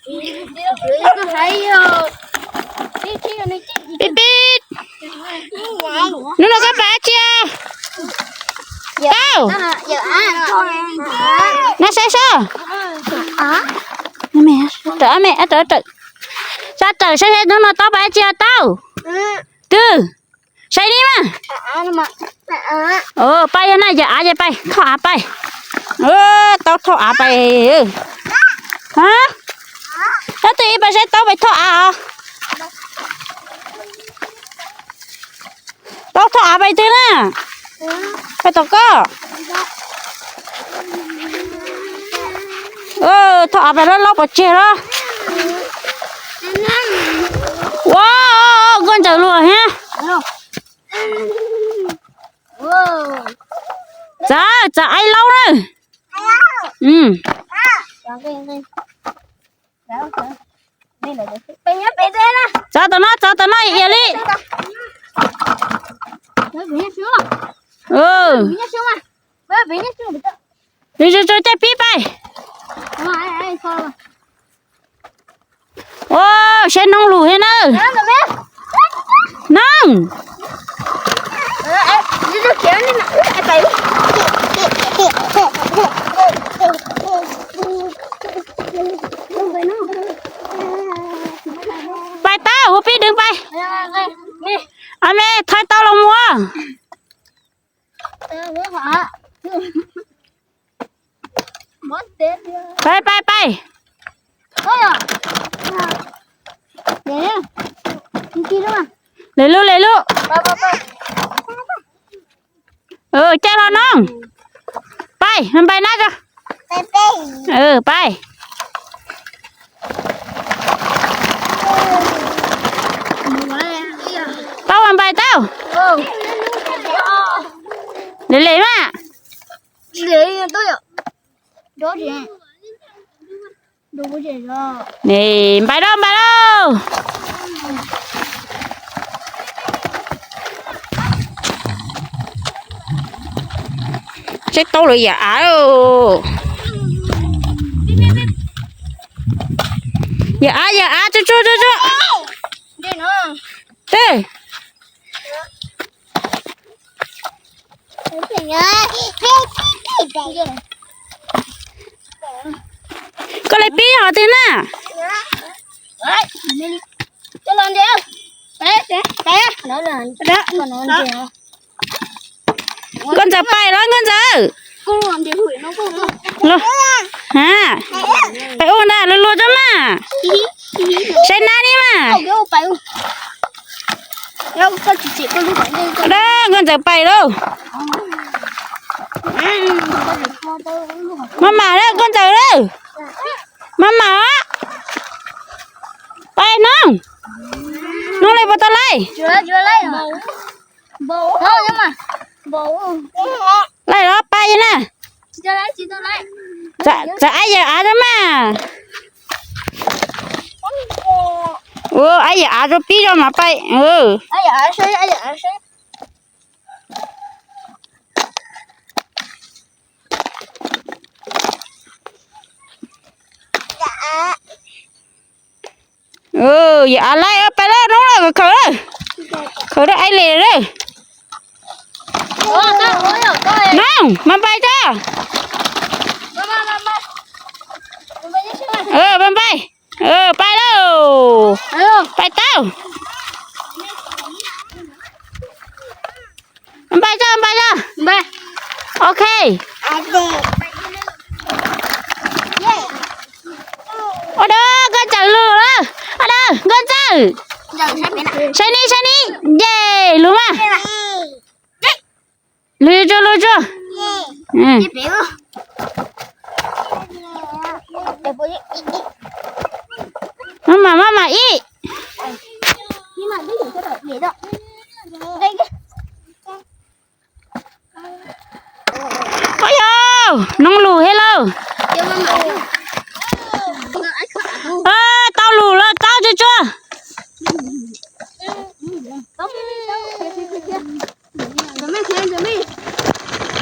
Pib pib. Hnub no koj pais dab tsi? Tau. No saib seb. Raws me, raws, raws, sab raws saib seb hnub no Tau pais dab tsi Tau. Twg? Saib ni mas. Pais yog na, yawm av ces pais thoj av pais. Tau thoj av pais. Nyob twg ib pais saib Tau pais thoj av os. Tau thoj av pais twg na? Pais tom koj. Thoj av pais loj loj pov tseg los. Ua, nkauj ntxawm luag thiab. Txawv, txawv aib laub na. Txawv tom no, txawv tom no, ia li. Zoo zoo caij pib pais. Ua, saib noob lus thiab na. Noob. Pais tau, ua pib dwv pais. A me, thaij tau los mus. Pais, pais, pais. Lem lub, lem lub. Caij los noob. Pais, pais na. Pais. Tau, pais tau. Lem lem mas. Npais lauj, npais lauj. Saib Tau lawv yawm av. Yawm av, yawm av, tsuag tsuag tsuag tsuag. Teb. Koj li pib hov twg na? Nkauj Ntxawm pais los Nkauj Ntxawm. Pais ua ntag, luag luag tso mas. Saib nab ni mas. Nkauj Ntxawm pais lauj. Maj mam lawm Nkauj Ntxawm lawm. Maj mam. Pais noob. Noob li puas tau laij? Laij los pais na. Txawm aib yawm av rau mas. Ua aib yawm av rau pib rau mas pais. Yawm av laij, pais lawm noob lawm, khaws lawm. Khaws lawm aib li lawm. Noob, mas pais tso. Mas pais. Pais lauj. Pais tau. Npais tso, npais tso. Ok. Ua dawb, Nkauj Ntxawm lug lawm. Ua dawb, Nkauj Ntxawm. Saib ni, saib ni. Yes, lug mas. Lug tsuag, lug tsuag. Maj mam, maj mam ib. Ua yog noob lug thiab lauj. Tau lug lawm, tau tsuag tsuag.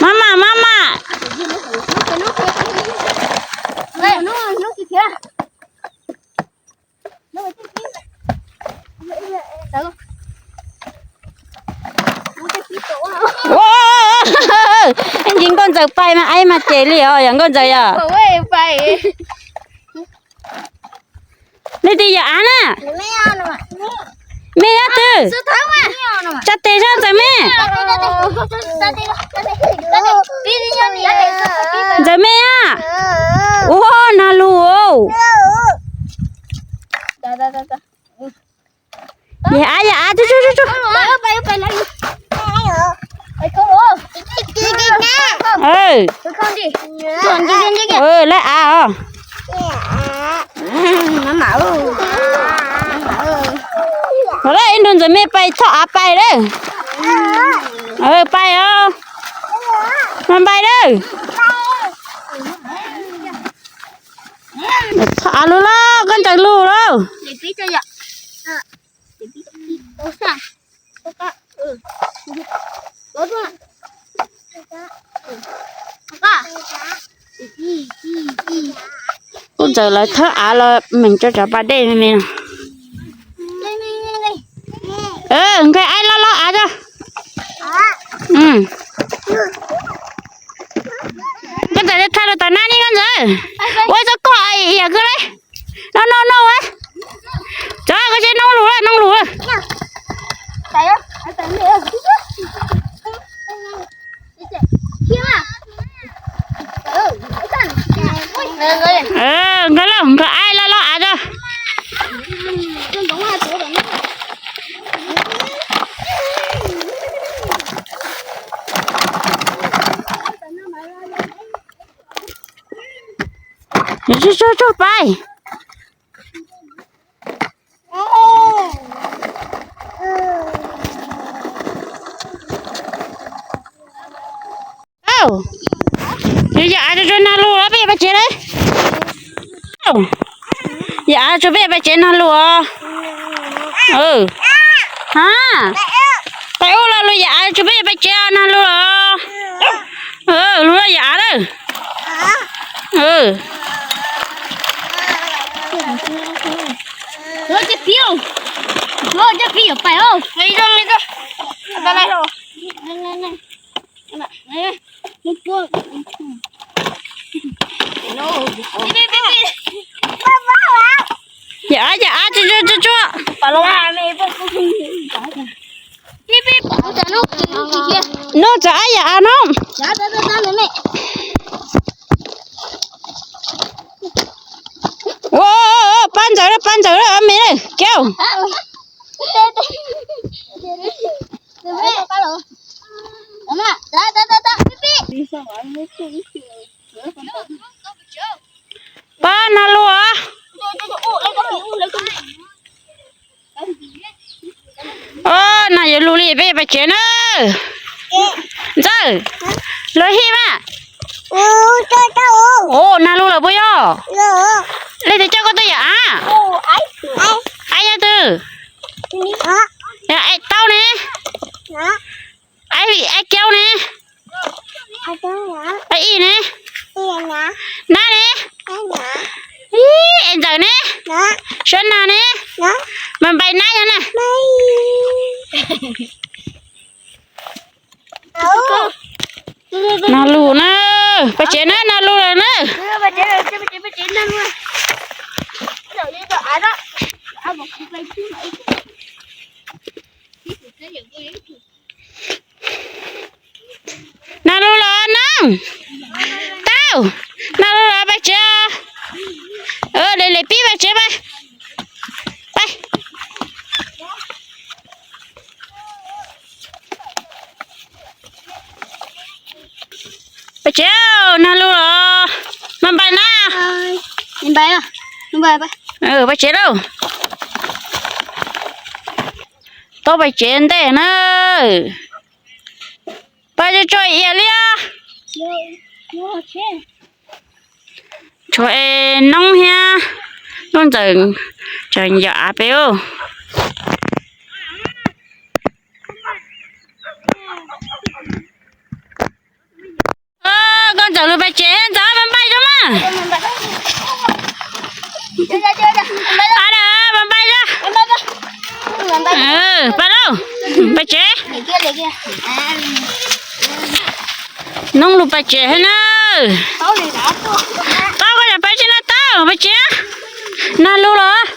Maj mam, maj mam. Ua, ntsis nkauj ntxawm pais mas aib mas ces li os, yog nkauj ntxawm yog. Leej twg yawm av na? Me nyob twg? Tso tes zog ntxawm me. Ntxawm me a. Ua, nag lug. Yawm av, yawm av, tsuj tsuj tsuj tsuj. Lawv av os. Ua lawm, ib nrug ntxawm me pais thoj av pais lawm. Pais os. Mas pais lawm. Thoj av lug lauj, koj ntawd lug lauj. Kuj ntxawm lawv thawb av los meem rau cov pas dej me me no. Nkawd aib loj loj av tso. Koj ntxawm tha lus tom nab ni koj ntxawm. Ua txoj koj yam kawg le. No no no. Cov koj tsis noog lus lawm, noog lus lawm. Nkawd lauj, nkawd aib loj loj av tso. Tsuj tsuj tsuj pais. Yawm av tsuas tsuas nag lug los peb yuav pais tsev lawm. Yawm av tsuas peb yuav pais tsev nag lug os. Ha, pais ua los lug yawm av tsuas peb yuav pais tsev nag lug los. Lug yawm av lawm. Yawm av, yawm av, tsuas tsuas tsuas. Nub txawm ab yawm av no. Ua, pab ntxawm lawm, pab ntxawm lawm me lawm kiag. Pab nag lug. Nag yuav lug li peb yuav pais tsev na. Ntxawm, luag hij mas. Nag lug lawm puas yog? Leej twg coj koj tuaj yawm av? Aib yog twg? Aib taub ne? Aib kiaub ne? Aib ib ne? Nab ne? Ib, es ntxawm ne? Suab nag ne? Mas npais nab yog na. Nag lug na, pais tsev na, nag lug lawm na. Nag lug lawm na. Tau, nag lug lawm pais tsev. Lem lem pib pais tsev pais. Pais tsev, nag lug lawm. Mas npais na. Pais tsev lauj. Tau pais tsev ntej na. Pais tsuag tsuag ias liab. Tshuav es noob thiab, nkauj ntxawm tseem yawm av peb. Nkauj ntxawm lug pais tsev, ntxawm mas npais tso mas. Mas npais tso. Pab lauj, pab tsev. Noob lug pab tsev hab na. Tau koj yog pab tsev na, tau pab tsev. Nag lug los.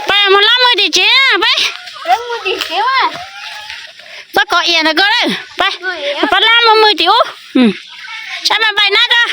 Pab mus lab mws tim tsev peb. Txhob kov iav ntawm koj lawm. Pab, pab lab mus mws tim ub. Sab mas pais na koj.